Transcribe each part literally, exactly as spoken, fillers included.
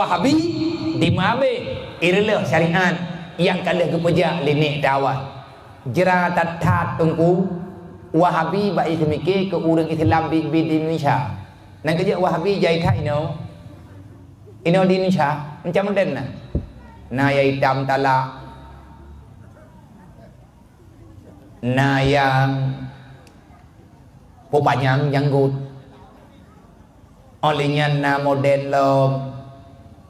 Wahabi di mabé ireuleuh syariat nyang ka lheueh geupeujak lé nek dakwah. Jra that-that teungku, Wahabi bak iseumiké keu ureuëng Islam biet-biet di Indonesia. Nyang keujeuet Wahabi jai that inoe, inoe di Indonesia, macam modern na. Na nyang itam talak, na nyang peupanyang janggot. Óh lheueh nyan na modern lom,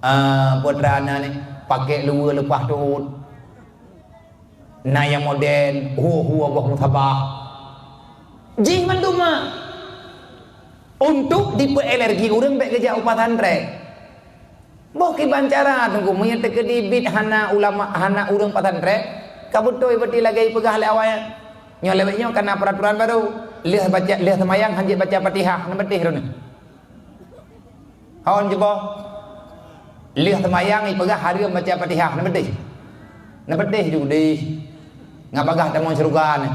ah, peue treuk na nyoe, pakék luweue leupah tuet. Na nyang modern, hue-hue boh musabah. Jih mandum nyan untuk dipeualergi ureuëng bék geujak u pesantren. Boh kiban cara teungku, meunyoe teukeudi biet hana ulama, hana ureuëng pesantren, ka beutôi berarti lagée peugah lé awai nyan. Nyoe lewat nyoe kana peraturan baru, lheueh baca, lheueh seumayang hanjeuet baca Fatihah, na beuteh droeneuh. Hon cuba. Lheueh seumayang ipeugah hareuem baca Fatihah, na beuteh. Na beuteh ju deh. Ngat bagah tamong syeuruga nyan.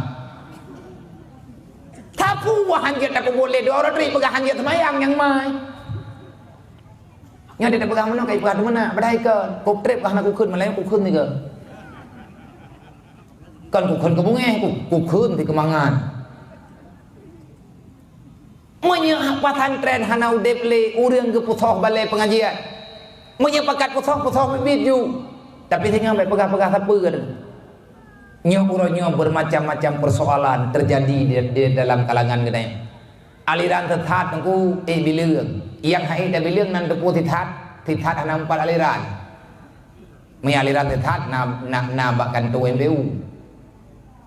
Tapu wah hanjeuet takubuet lé dua uroe teuh ipeugah hanjeuet seumayang nyang mai. Nyan dia peugah meunoe kai peugah teumeunak, padahai kon. Kok treb kah na kukheun, malah kukheun tiga. Kon kukheun keu bungéh, ku, kukheun ti keumangan. Meunyoe pesantren hana udeb lé, ureuëng geupeusoh balée pengajian. Meunyoe pakat peusoh, peusoh biet-biet ju. Tapi singoh bék peugah-peugah sapeue. Nyoe uroe nyoe bermacam-macam persoalan terjadi di, di dalam kalangan geutanyoe. Aliran sesat teungku, eh, bileueng. Nyang hai tabileueng nan teupeu sesat, sesat hana meupat aliran. Meunyoe aliran sesat na, na, na bak kantô M P U.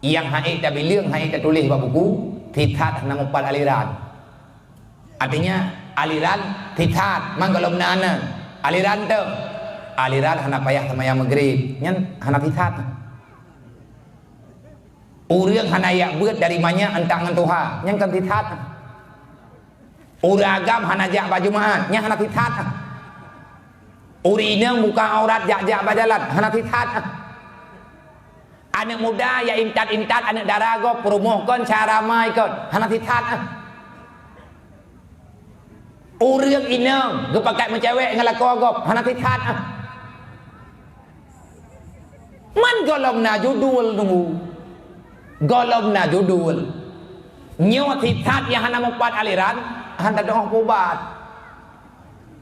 Nyang hai tabileueng, hai tatuléh bak buku, sesat hana meupat aliran. Artinya, aliran sesat, man gohlom na, na. Aliran teuh, aliran hana payah seumayang Maghrib, nyan hana sesat. Ureuëng hana jak beuet dari manyak euntak ngon tuha, nyan kon sesat. Ureuëng agam hana jak bak Jumaat, nyan hana sesat. Ureuëng inong buka aurat jak-jak bak jalan, hana sesat. Aneuëk muda jak intat-intat aneuëk dara gob, peurumoh kon, cara mai kon, hana sesat. Ureuëng inong geupakat meucewek ngon lakoe gob, hana sesat. Man gohlom na judul nunggu. Gohlom na judul. Nyoe sesat nyang hana meupat aliran, hana teudoh peubat.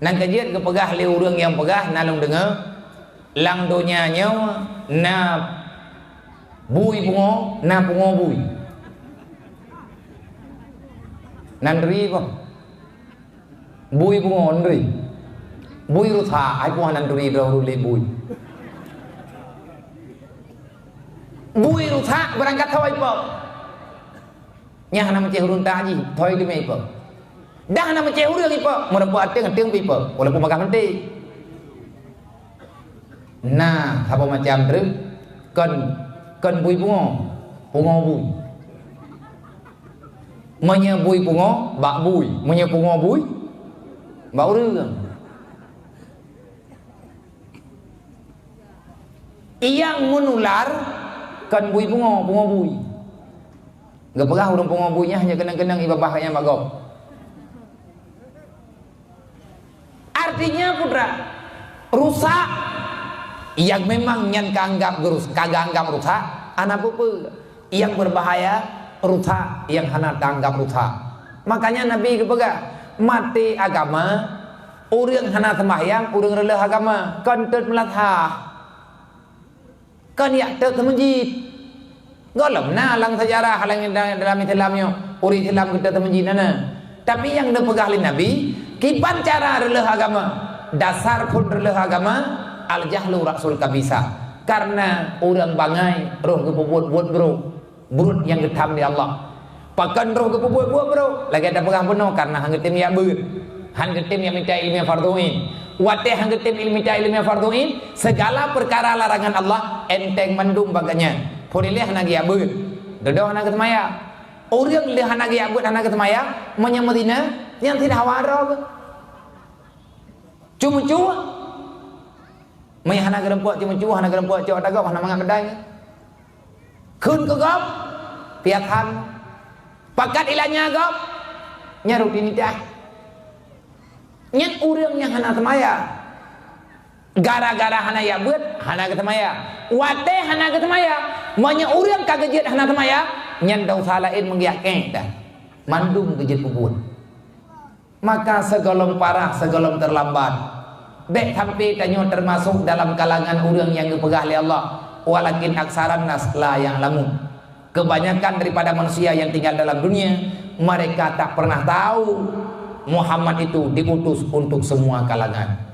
Nyang keujeuet geupeugah lé ureuëng nyang peugah na lôn deungoe, lam donya nyoe na bui pungo, na pungo bui. Nan ri boh. Bui pungo, nan ri. Bui rusak, ai puah nan ri droe lé bui. Bui rusak beurangkat thoi po. Nyang hana meucéh ureuëng ta jih, thoi teumé ipo. Dah hana meucéh ureuëng ipo, meureumpok ateueng, ateueng pih ipo, walaupun bagah meuntée. Nah, saboh macam treuk, kon, kon bui pungo, pungo bui. Meunyoe bui pungo, bak bui. Meunyoe pungo bui, bak ureuëng. Nyang meunular kon bui pungo, pungo bui. Geupeugah ureuëng pungo bui nyan hanya keunong-keunong ié babah nyang bak gob. Artinya, putra, rusak nyang memang nyan kaanggap gerus-, ka geuanggap rusak, hana peue-peue. Nyang berbahaya, rusak nyang hana taanggap rusak. Makanya Nabi geupeugah, maté agama, ureuëng hana seumbahyang, ureuëng reuleueh agama, kon teut meulasah. Kon jak teut seumeujid. Gohlom na lam seujarah, lam, dalam Islam nyoe, ureuëng Islam geuteut seumeujid na. Tapi nyang neupeugah lé Nabi, kiban cara reuleueh agama. Dasar phon reuleueh agama, al-jahlu ra'sul kabisa. Karena ureuëng bangai roh geupeubuet buet brok, brok nyang geutham lé Allah. Pakon roh geupeubuet buet brok? Lagée tapeugah bunoe, karena han geutem jak beuet. Han geutem jak mita ileumèe fardhu ain. Watée han geutem ileumèe, mita ileumèe fardhu ain, segala perkara larangan Allah enteng mandum bak geuhnyan. Phon ilée hana geujak beuet. Dudoe hana geuseumayang. Ureuëng lé hana geujak beuet, hana geuseumayang, meunyoe meuzina, nyan sit hawa droe. Cu meucue. Meunyoe hana geureumpok cu meucue, hana geureumpok cok ata gob, hana mangat beudai. Kheun keu gob, piasan. Pakat ilanya gob, nyan rutinitas. Nyan ureuëng nyang hana seumayang. Gara-gara hana jak beuet, hana geuseumayang. Watée hana geuseumayang, meunyoe ureuëng ka geujeuet hana seumayang, nyan desya laén meugeuyak kek dah. Mandum geujeuet peubuet. Maka sigohlom parah, sigohlom teulambat. Bék sampai tanyoe teumasok dalam kalangan ureuëng nyang geupeugah lé Allah, "Walakin aksaran nas la ya'lamun." Kebanyakan daripada manusia yang tinggal dalam dunia, mereka tak pernah tahu Muhammad itu diutus untuk semua kalangan.